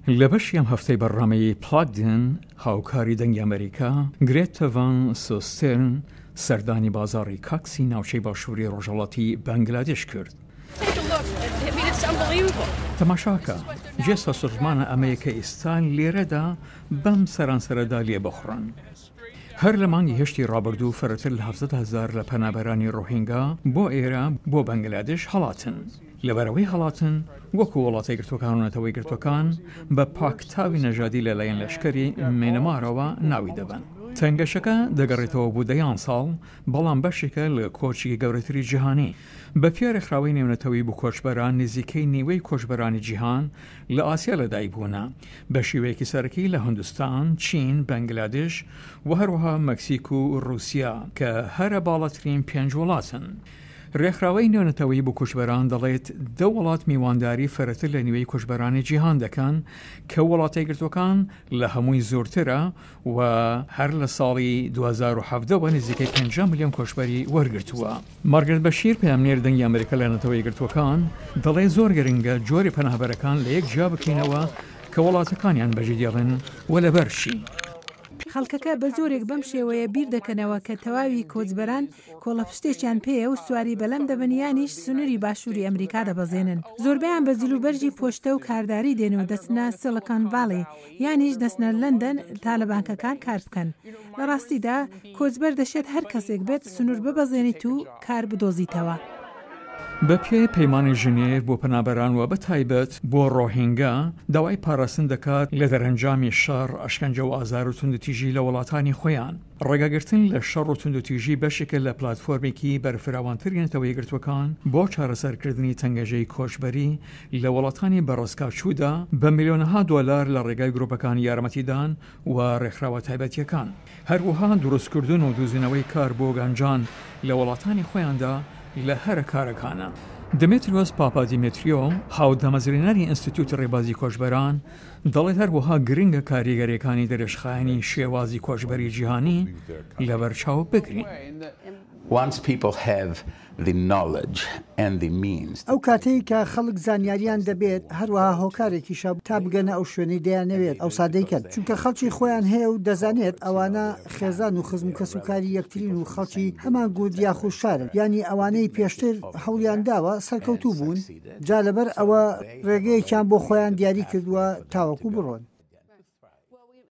لە بەشی ئەم هەفتەی بەرنامەی Plugged In، هاوکاری دەنگی ئەمەریکا، گرێتە ڤان سوستێرن سەردانی بازاڕی کاکسی ناوچەی باشووری ڕۆژهەڵاتی بەنگلادش کرد. تەماشاکە، جێ سەرسوڕمانە ئەمەیە کە ئیستا لێرەدا بەم سەرانسەرەدا لێ بخوڕن. هەر لە مانگی هەشتی ڕابردوو فرەتر لە 700 هەزار لە پەنابەرانی ڕۆهینگا بۆ ئێرە بۆ بەنگلادش هەڵاتن. لەبەرئەوەی هەڵاتن وەکو وڵاتەیەکگرتووەکان و نەتەوەیەکگرتووەکان بە پاکتاوی نەژادی لەلایەن لەشکری مێنمارەوە ناوی دەبەن. تەنگەشەکە دەگەڕێتەوە بۆ دەیان ساڵ، بەڵام بەشێکە لە کۆچی گەورەتری جیهانی. بەپێی ڕێکخراوەی نێونەتەوەیی بۆ کۆچبەران، نزیکەی نیوەی کۆچبەرانی جیهان لە ئاسیا لەدایکبوونە، بە شێوەیەکی سەرەکی لە هندستان، چین، بەنگلادش و هەروەها مەکسیک و ڕووسیا کە هەرە باڵاترین پێنج وڵاتن. رێکخراوەی نێونەتەوەیی بۆ کوچبەران دەڵێت دە وڵات میوانداری فرەتر لە نیوەی کوچبەرانی جیهان دەکەن کە وڵاتەیەکگرتووەکان لە هەمووی زۆرترە و هەر لە ساڵی 2017 وە نزیکەی 50 ملیۆن کۆچبەری وەرگرتووە. مارگرێت بەشیر پەیامنێر دەنگی ئەمریکا لە نەتەوە یەکگرتووەکان دەڵێت زۆر گرنگە جۆری پەنابەرەکان لە یەک جیا بکەینەوە کە وڵاتەکانیان بەجێدێڵن و لەبەر چی. خەڵکەکە بە جۆرێک بەم شێوەیە بیر دەکەنەوە کە تەواوی کۆچبەران کۆڵەپشتێکیان پێیە و سواری بەلەم دەبن یانیش سنوری باشوری ئەمریکا دەبەزێنن. زۆربەیان بە جلوبەرگی پۆشتە و کارداری دێن و دەچنە سیڵیکۆن ڤالی یانیش دەچنە لەندەن تا لە بانکەکان کار بکەن. لە ڕاستیدا کۆچبەر دەشێت هەر کەسێک بێت سنور ببەزێنیت و کار بدۆزیتەوە. بە پێی پەیمانی ژنێڤ بۆ پەنابەران و بە تایبەت بۆ ڕۆهینگا، داوای پاراستن دەکات لە دەرەنجامی شەڕ، ئەشکەنجە و ئازار و توندوتیژی لە وڵاتانی خۆیان. ڕێگەگرتن لە شەڕ و توندوتیژی بەشێکە لە پلاتفۆرمێکی بەرفراوانتری نەتەوە یەکگرتووەکان بۆ چارەسەرکردنی تەنگەژەی کۆچبەری لە وڵاتانی بەڕەزکاچوودا بە ملیۆنەها دۆلار لە ڕێگای گروپەکانی یارمەتیدان و ڕێکخراوە تایبەتییەکان. هەروەها دروستکردن و دوزینەوەی کار بۆ گەنجان لە وڵاتانی خۆیاندا لە هەرە کارەکانە. دمێتریۆس پاپادیمێتریۆ، هاودامەزرێنەری ئینستیتوتی ڕێبازی کۆچبەران، دەڵێت هەروەها گرنگە کاریگەریەکانی درێژخایەنی شێوازی کۆچبەری جیهانی لەبەرچاو بگرین. ئەو کاتەی کە خەڵک زانیاریان دەبێت، هەروەها هۆکارێکیشە تا بگەنە ئەو شوێنەی دەیانەوێت، ئەوسا دەیکەن، چونکە خەڵکی خۆیان هەیە و دەزانێت ئەوانە خێزان و خزم و کەسوکاری یەکترین و خەڵکی هەمان گوند یاخود شارن، یانی ئەوانەی پێشتر هەوڵیان داوە سەرکەوتوو بوون، جا لەبەر ئەوە ڕێگەیەکیان بۆ خۆیان دیاری کردووە تاوەکو بڕۆن.